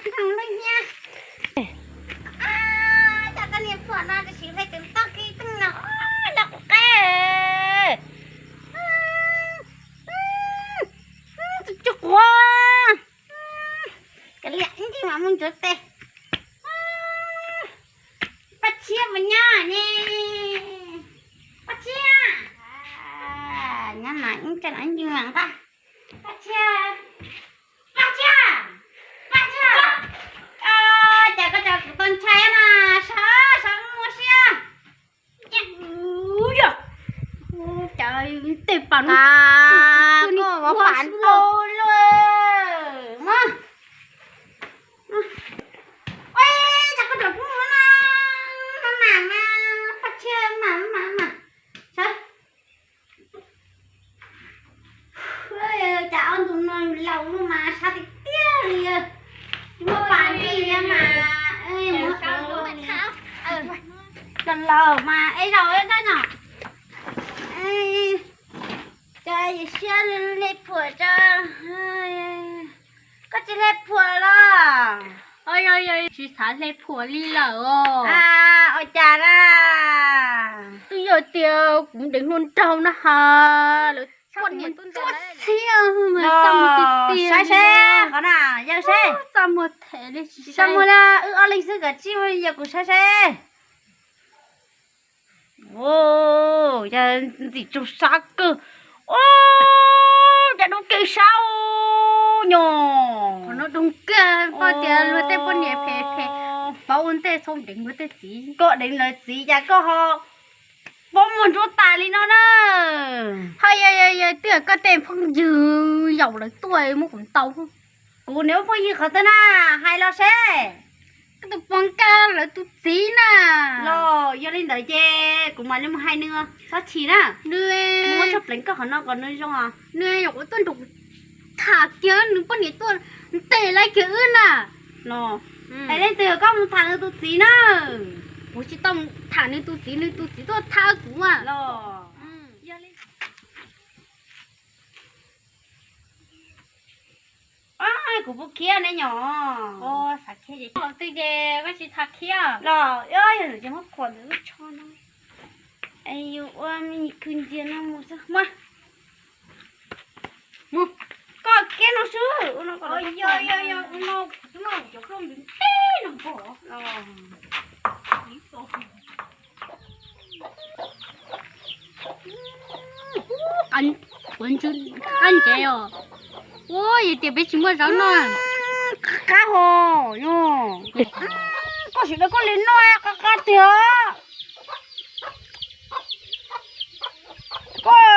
Cov koj niag phuam no tab sis hle tus toj kiv pheej no, nrog kuv qab. Tsuj quav. Kav liam ib ntsis mam mus ntxuav tes. Paj Tshiab mus nyob ne. Paj Tshiab. Nyob mas ib tseem ib ncig mas nqa. Paj Tshiab. Paj Tshiab. Paj Tshiab. Cas koj tso kuv tau ntshai na, sawv sawv muaj siab. Cas tej pas no koj ua pas ntau luaj. Ua cas koj tseem pub ua no, no mas mas Paj Tshiab mas mas mas. Cas ob tug no laus luaj mas sab tiag tiag li. Muab pas nti mas los laus mas es zaum no. Cas yawm siab hle phuam tso. Koj tsis hle phuam los? Tsis xav hle phuam li lawm os. Ua cas na? Twb yog tias kuv deev hluas nraug na has, lawv poj niam txuaj txhiab mas txaj muag tiag tiag. Saib seb qhov na, yawg seb. Txaj muag them li tsis saib muag na, wb ob leeg xwb kawm tsij yawg kuv saib seb. Yog ntxim tsaug sab kawg. Ub, cas dub kiag sab nyog. Qhov no dub kiag, koj tias luag tej poj niam phem phem, paub ua ntej txhob deev luag tej txiv. Koj deev lawv txiv cas koj ho paub muag ntsuab tas li no na. Ho yog, yog, yog twb yog koj tej phooj ywg yaum lawv tuaj muab kuv ntaus. Kuv niam muab phooj ywg qhov twg na, hais los seb. Koj tus poj nkaj lawv tus txiv na. Los yog li ntawd ces kuv mam li mus hais nws, txhob chim na. Nws muab tshuaj pleev koj qhov no kom nws zoo os. Nws yuav kuv tuaj nrog tham kiag nws poj niam tuaj ntes lawv kiag wb na. Los, es leej twg koj mus tham nws tus txiv na? Kuv tsis tau tham nws tus txiv, nws tus txiv tuaj tham kuv mas. Los, kuv puas khiav ne nyom? Xav khiav ces, twg ces koj tsis tham khiav los, yog ntawd ces muab khuam ntawm lub tsho no. Yus ua me nyuam khw ntsia no mus xwb mas. Mus, koj khiav no xwb. Yog, yog, yog, no, no cov koj ntws teb no pom. Qab ntsev os. Ua yog tias peb tsis muaj zaub noj. Qab hos, koj sim rau koj li noj qab qab tiag. Koj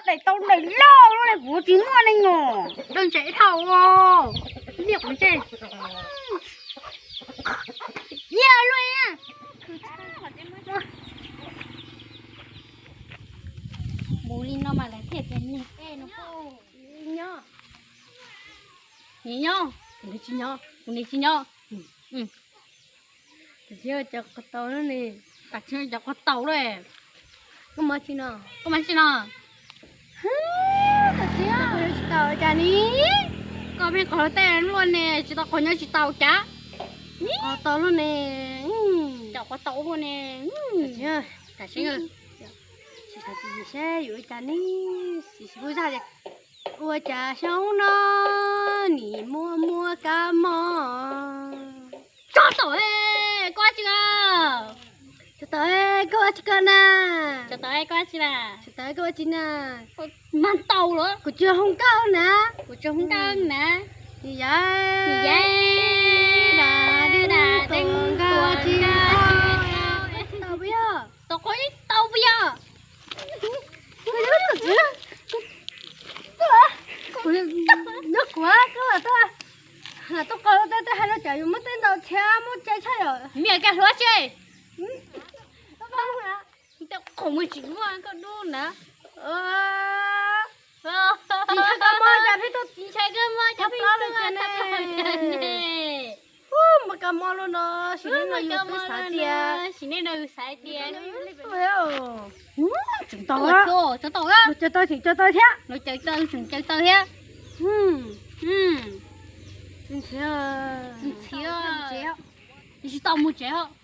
daim tau daim loj loj li kuv tsis muaj ne nyom. Daim ntsev dhau, liaj kuv ntse. Yog luaj. Mus li no mas lawv thiaj tias niag pej no. Nyob, nyob, kuv tsis nyob, kuv tsis nyob. Cov qhov taus ne, cov qhov taus lawm. Koj mus tsi no, koj mus tsi no? Tsis tau cas ni. Koj pheej qhov tej luaj ne, tsis tau qhov nyob tsis tau cas. Qhov taus luaj ne, cov qhov taus luaj ne. Tam sim, tam sim, tsis xav tsis yim seb yuav ua cas ne, tsis xav ua zaj tias ua cas xyoo no nim muaj muaj kab mob. Tso tau, koj ua tsi na? Tso tau, koj ua tsi koj na? Tso tau, koj ua tsi na? Tso tau, koj ua tsi na? Mag tau los? Kuv tsis hu nkauj na. Kuv tsis hu nkauj na. Yam, yam, da, da, da, tsis tau puas yog? Tau qhov ib tau puas yog? Nyob kuv, koj tuaj, tuaj qau tej hais los cas yus muab tej ntau thiab muab cai tshaj yom. Miam kag hluav tse. Tej qhov muag tsis muaj koj dub na. Tsis ntshai kab mob cas pheej tuaj, tsis ntshai kab mob cas pheej tuaj ne. Muaj kab mob lub no, sim neej no yus twb xav tias, sim neej no yus xav tias. Tseem tau, tseem tau, tseem tau thiab. Tseem tau thiab. Ntxhiv, tsis tau mus tsev os.